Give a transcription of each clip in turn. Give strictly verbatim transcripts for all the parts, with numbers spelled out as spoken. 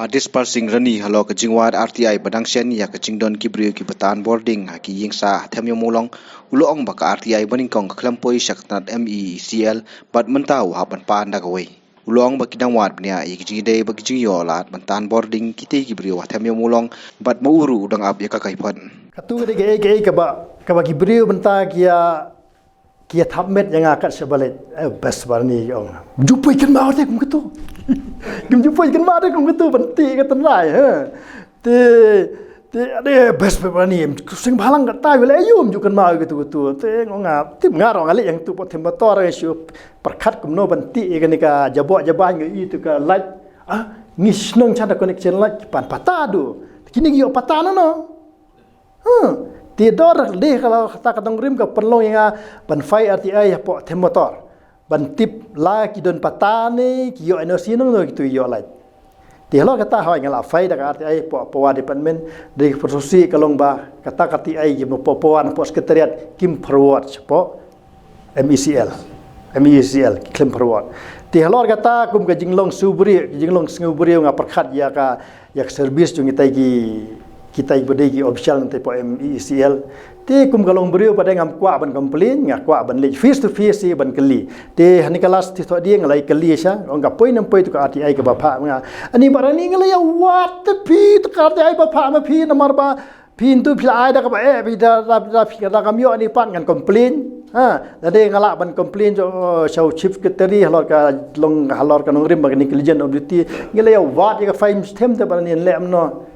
Adispal Singh Rani halor ka jingwad R T I ba dang shen ïa ka jingdon ki briew kiba tan bording ha ki ïing sah ha Them Ïew Mawlong, u la ong ba ka R T I banyngkong ka khlem poi sha ka tnat M E E C L bad mynta u hap ban pan da kawei. U la ong ba ki dang wad bniah ïa ki jingïadei bad ki jingïoh lad ban tan bording kitei ki briew ha Them Ïew Mawlong bad ma u ruh u dang ap ïa ka kaiphod. Katu ka dei ka ei ka ei kaba kaba ki briew mynta ki ïa ki ïa thap met ïa nga kat sha balej. Eh, best ba ni ong. Ju poi kynmaw te kum katu. Kim ju poi kynmaw te kum katu ban ti ka tynrai ha. Te te ade best ba ni em sing bhalang kata yu le yum ju kynmaw katu katu. Te ngong nga tip nga rong ale yang tu pot them motor shu perkhat kumno ban ti ka ni ka jabok jaban ngi itu ka light. Ah, ngi shnong chanda connection light pan pata du. Kini ïoh pata no no. Hmm. Te dor dei ka la kata ka dong rim ka pynlong ïa nga ban file R T I hapoh Them Motor ban tip la ki don pata ne ki ïoh N O C nong no ki tu ïoh light. Te halor kata hoi nga la file da ka R T I hapoh Power Department. Dei ka pyrsusi ka long ba kata ka R T I ki mo poh Power hapoh Secretariat kim forward hapoh M E C L. M E C L ki khlem forward. Te halor kata kum ka jinglong sngewbri ka jinglong sngewbri nga perkhat ïa ka ïa ka service jong kitai ki kitai ba dei ki official nangtai poh M E C L. Te kum ka long briew ba dei ngam kwah ban complain nga kwah ban leit face to face ban kylli. Te hani ka last ti thoh ding nga leit kylli sha ong ka poi nam poi tu ka R T I kaba phah nga. Ani ba rani nga leit ïa wat te phi tu ka R T I ba phah ma phi namar ba phi ntu phi la ai da kaba eh phi da da da phi da kam ïoh ni pat ngan complain. Ha, da dei nga lah ban complain jo sha u chief secretary halor ka long halor ka nongrim ba ka negligence of duty. Ngi leit ïa wat ïa ka file system te ba rani leh mno.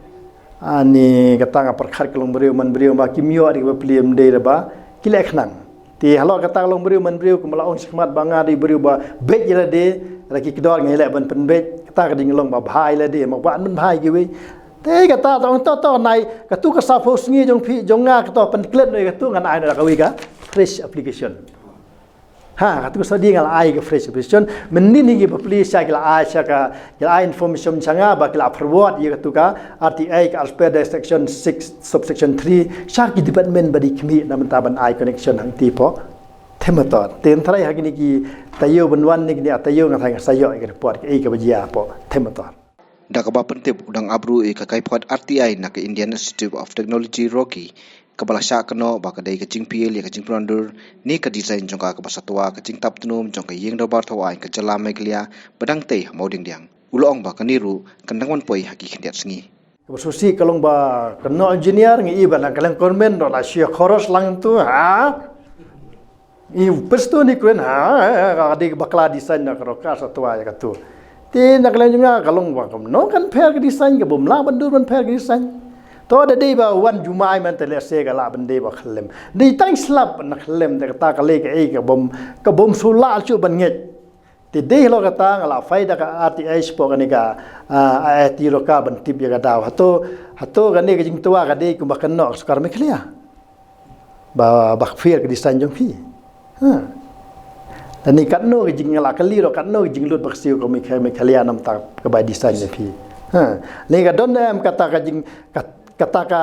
Ani kata nga perkhat ka long briew man briew ba kim ïoh ri ba pli em dei ba ki leh khnang. Te halor kata ka long briew man briew kum la ong shikmat ba nga dei briew ba beit ïa lade ra ki kdor ngi leh ban pynbeit kata ka ding long ba bha ïa lade ma ba ban bha ïa kiwei. Te kata tong to to nai katu ka saphew sngi jong phi jong nga katu pynklet noi katu ngan ai na kawei ka fresh application. Ha, katu ka sadi nga la ai ka fresh application. Mynnin hi ki bapli sha ki la ai sha ka ki la ai information sha nga ba ki la forward ïa katu ka R T I ka as per the section six subsection three sha ki department ba dei khmih na mynta ban ai connection hangtei poh Them Motor. Te ngan tharai ha kine ki taïew ban wan ne kine taïew nga tharai nga sa ïoh ïa ka report ka ei kaba jia poh Them Motor. Da kaba pyntip u dang ap ruh ïa ka kaiphod R T I na ka Indian Institute of Technology Roorkee kaba la shah kynnoh ba ka dei ka jingpyllait ïa ka jingpynwandur ne ka design jong ka kaba sa twa ka jingtap tnum jong ka ïing dorbar thaw aiñ ka jylla Meghalaya ba dang tei ha Mawdiangdiang. U la ong ba kane ruh kan dang wan poi ha ki khyndiat sngi. Kaba sngewsih ka long ba kynnoh engineer ngi i ba nang ka leng kormen ro la shia khoros lang tu ha. I pyrshah ni kren ha ka dei bakla design na ka rokar sa twa ïa katu. Te na ka leng jong nga ka long ba kumno kan pher ka design ka bym lah ban dur ban pher ka design. To da dei ba wan jumai man te lehse ka lah ban dei ba khlem. Dei tang slap na khlem te kata ka lei ka ei ka bym ka bym sula chu ban ngeit. Te dei halor kata nga la file da ka R T I shapoh kane ka I I T Roorkee ban tip ïa ka daw. Hato hato kane ka jingtwa ka dei kumba kynnoh ka sorkar Meghalaya. Ba ba pher ka design jong phi. Ha. Lane katno ka jing la kali ro katno ka jinglut ba ka siew ka Megha- Meghalaya namta ka bai design jong phi. Ha. Lane ka don em kata ka jing kat- kata ka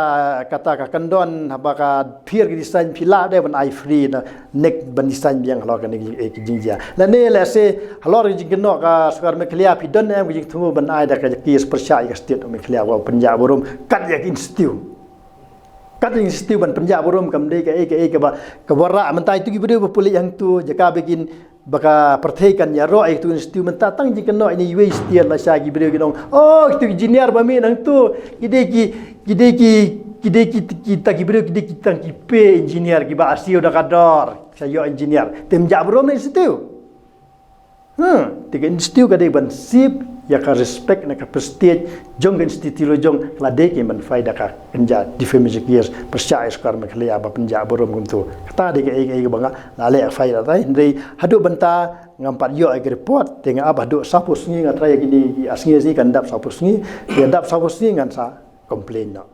kata ka kyndon haba ka pher ka design phi lah dei ban ai free na nek ban design biang halor kane ka jing- eh, ka jingjia. Lane lehse halor ka jingkynnoh ka sorkar Meghalaya phi don em ka jingthmu ban ai da ka case pyrshah ïa ka state of Meghalaya ba pynjah burom kat ïa ka institute. Kat ïa institute ban pynjah burom kam dei ka ei ka ei kaba kaba rah mynta itu ki briew ba pule hangtu jaka ba kin ba ka pyrthei kan ïaroh ïa itu institute mynta tang jingkynnoh ine iwei stia la sha ki briew ki nong. Oh, itu engineer ba mih nangtu ki dei ki ki dei ki ki dei ki kita ki briew ki dei ki tang ki pe engineer kiba asiu da ka dor. Sa ïoh engineer. Te ym jah burom ne institute. Hmm, te ka institute ka dei ban sip ïa ka respect na ka prestige jong ka institute la jong ka la dei ki ban faida ka kynja defamation case pyrshah ïa sorkar Meghalaya ba pynjah burom kumtu. Kata dei ka ei ka ei ba nga la leh faida tai hynrei haduh bynta ngam pat ïoh ïa ka report te nga ap haduh saphew sngi nga try ïa kine ki ar sngi sngi kan dap saphew sngi te dap saphew sngi ngan sa complain noh.